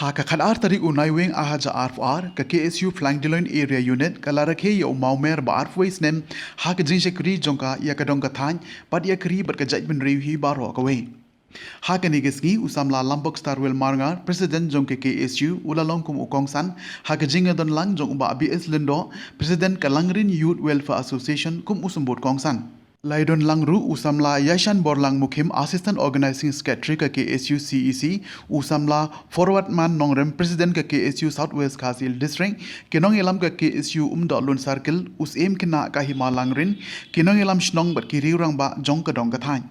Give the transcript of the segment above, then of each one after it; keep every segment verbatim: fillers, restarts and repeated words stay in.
Ha ka khatar tarik u Naiwieng ar hajar arphew ar, ka K S U Phlang Diloin Area Unit ka la rakhe ïa u mawmer ba arphew wei snem ha ka jingshakri jong ka ïa ka dong ka thaiñ bad ïa ka ri bad ka jaitbynriew hi baroh kawei. Ha kane ka sngi u samla Lambok Starwell Marngar, President jong ka K S U, u la long kum u kongsan ha ka jingïadon lang jong u Bah B S Lyngdoh, President ka Langrin Youth Welfare Association, kum u symbud kongsan. La ïadon lang ruh u samla Yashan Borlang Mukhim, Assistant Organizing Secretary ka K S U C E C, u samla Forward Man Nongrem, President ka K S U South West Khasi Hills District, ki nongïalam ka K S U Umdohlun Circle, u Syiem Khynnah ka Hima Langrin, ki nongïalam shnong bad ki riew rangbah jong ka dong ka thaiñ.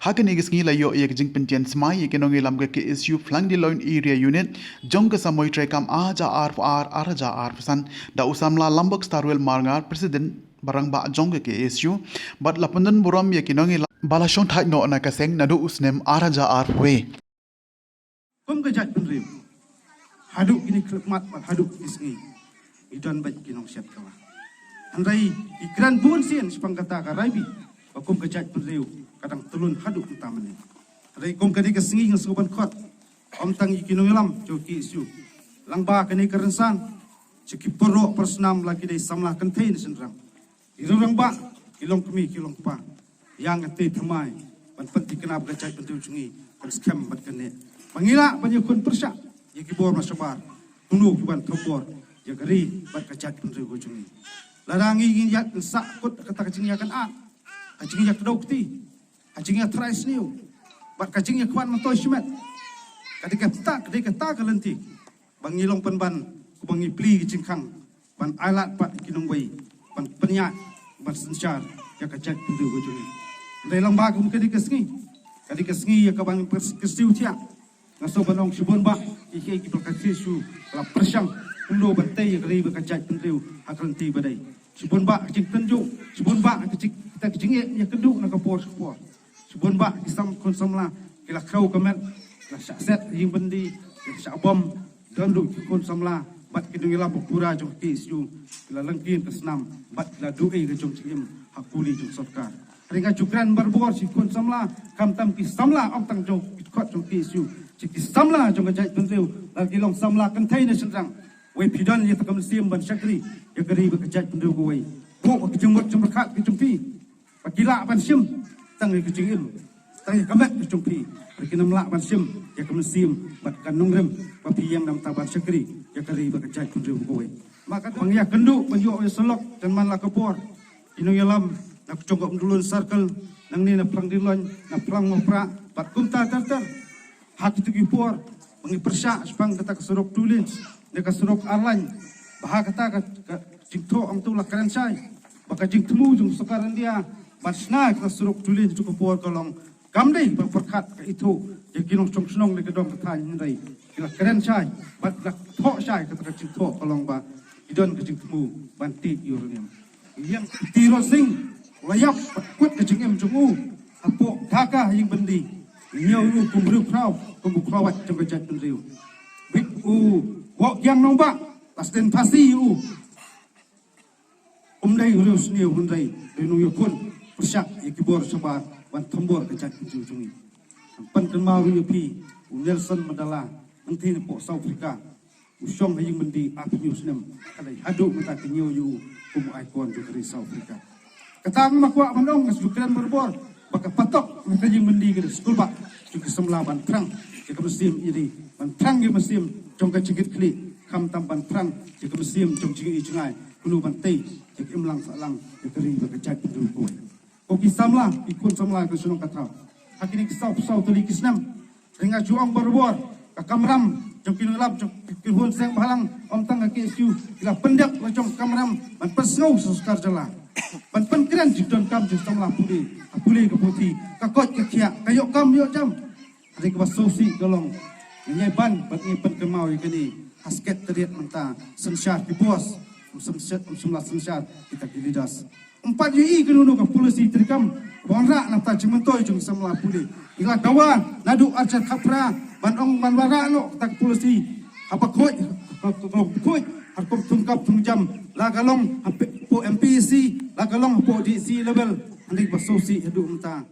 Ha kane ka sngi la ïoh ïa ka jingpynthiah smai ïa ki nongïalam ka K S U Phlang Diloin Area Unit jong ka samoi treikam ar hajar arphew ar ar hajar arphew san da u samla Lambok Starwell Marngar, President ba rangbah jong ka K S U, bad la pyndon burom ïa ki nongïalam ba la shongthait noh na ka seng naduh u snem ar hajar arphew wei. Kum ka jaitbynriew, haduh kine ki khyllipmat bad haduh kine ki sngi, ngi don beit ki nongshet kawa. Hynrei ngi kren bun sien shaphang kata ka rai ba kum ka jaitbynriew ka dang tyllun haduh mynta mynne. Hynrei kum kane ka sngi nga sngewbha ban khot, ym tang ïa ki nongïalam jong ka K S U, lyngba kane ka rynsan, sha ki paralok parasnam la ki dei samla kynthei ne shynrang, ki riew rangbah, ki longkmie ki longkpa, ïa nga te thymmai ban pynthikna ba ka jaitbynriew jong ngi kan skhem bad kan neh, ba ngi lah ban ïakhun pyrshah ïa ki bor ba shabar, kumno ki ban thombor ïa ka ri bad ka jaitbynriew ka jong ngi. Lada ngi, ngi ïaid sah kut kata ka jingïakynad, ka jingïakdew kti, ka jingïatrai sniew bad ka jingïakhwan myntoi shimet, ka dei kata, ka dei kata ka lynti ba ngi long pynban, kumba ngi plie ka jingkhang ban ailad pat ïa ki nongwei ban pynïaid, ban synshar ïa ka jaitbynriew ka jong ngi. Hynrei lyngba kum kane ka sngi, kane ka sngi ïa kaba ngi pyrshah thiah, nga sngewbha ban ong shibun bah ïa ki, ïa ki ba ka K S U la pyrshang kumno ban tei ïa ka ri bad ka jaitbynriew ha ka lynti ba dei. Shibun bah ka jingtynjuh, shibun bah ka jing, kita ka jingeh ïakynduh na ka por sha ka por. Shibun bah ki sam, khun samla ki la khrew ka met, ki la shah set ïing byndi, ki la shah bom. Don ruh ki khun samla bad ki nongïalam ba pura jong ka K S U ki la lyngkien ka snam bad ki la duh ei ka jong jingim ha kuli jong sorkar. Hynrei nga ju kren barabor sha ki khun samla, khamtam ki samla ym tang jong ki dkhot jong ka K S U, sha ki samla jong ka jaitbynriew, lada ki long samla kynthei ne shynrang, wei phi don ïa ka mynsiem ban shakri ïa ka ri bad ka jaitbynriew kawei. Buh ka jingmut jingpyrkhat ka jong phi ba ki lah ban shim tang ïa ka jingim, tang ïa ka met ka jong phi, hynrei kin ym lah ban shim ïa ka mynsiem bad ka nongrim ba phi ïeng na bynta ban shakri ïa ka ri bad ka jaitbynriew kawei. Ma ka dang ïakynduh ban ïoh ïa surok, tang man la ka por, ki nongïalam na ka jong ka Umdulun Circle, nangne na Phlang Diloin, na Phlang Mawprah bad kumta ter ter. Ha kito ki por ba ngi pyrshah shaphang kata ka surok two lanes ne ka surok ar lane, ba ha kata ka, ka jingthoh hangto la kren shai ba ka jingthmu jong sorkar India ban shna kata surok two lanes jong ka por ka long kam dei ba pyrkhat ka ithuh ïa ki nongshong shnong ne ka dong ka thaiñ, hynrei ki la kren shai bad la thoh shai kata ka jingthoh ka long ba ki don ka jingthmu ban tih ïa u riam. Ïa u Tirot Sing u la ïap bad kut ka jingim jong u hapoh Dhaka ha ïing byndi. Ngi ñiew ïa u kum u briew khraw, kum u khrawwait jong ka jaitbynriew. Bad u Woh Kiang Nangbah la sdien phasi ïa u. Um dei u riewsniew, hynrei dei u nongïakhun pyrshah ïa ki bor shabar ban thombor ka jaitbynriew jong ngi. Pynkynmaw ruh ïa phi, u Nelson Mandela, nangtei napoh South Africa, u shong ha ïing byndi arphew hynñiew snem, hynrei haduh mynta ki ñiew ïa u kum u icon jong ka ri South Africa. Kata nga kwah ban ong, nga shu kren barabor ba ka patok na ka ïing byndi ka dei skulbah jong ki samla ban phrang ïa ka mynsiem ïa ri, ban phrang ïa ka mynsiem jong ka jingkitkhlieh, khamtam ban phrang ïa ka mynsiem jong jingïohi jngai, kumno ban tei ïa ka imlang sahlang ïa ka ri bad ka jaitbynriew kawei. Ko ki samla, ki khun samla ka shnong ka thaw, ha kine ki saw, saw tylli ki snem, hynrei nga ju ong barabor, ka kamram jong ki nonglap, jong ki khun seng bhalang, ym tang ka K S U, ki la pyndep la jong ka kamram ban pynsngew sha sorkar jylla, ban pynkren jingdonkam jong samla pule, ha pule ka puthi, ka koit ka khiah, ka ïoh kam ïoh jam. Hynrei kaba sngewsih ka long, ngi ïai ban bad ngi pynkynmaw ïa kane ha Secretariat mynta, synshar ki boss, ym synshar, ym shym la synshar kita ki leaders. Ym pat ïohi kano kano ka policy treikam ba wanrah na ka bynta jingmyntoi jong ki samla pule. Ngi la dawa naduh arhajar khatphra ban ong ban wanrah noh kata ka policy, haba khuid, ha, ha, ha, khuid, ha rukom thungkap thungjam, la ka long hapoh M P E C, la ka long hapoh D C level. Hynrei kaba sngewsih haduh mynta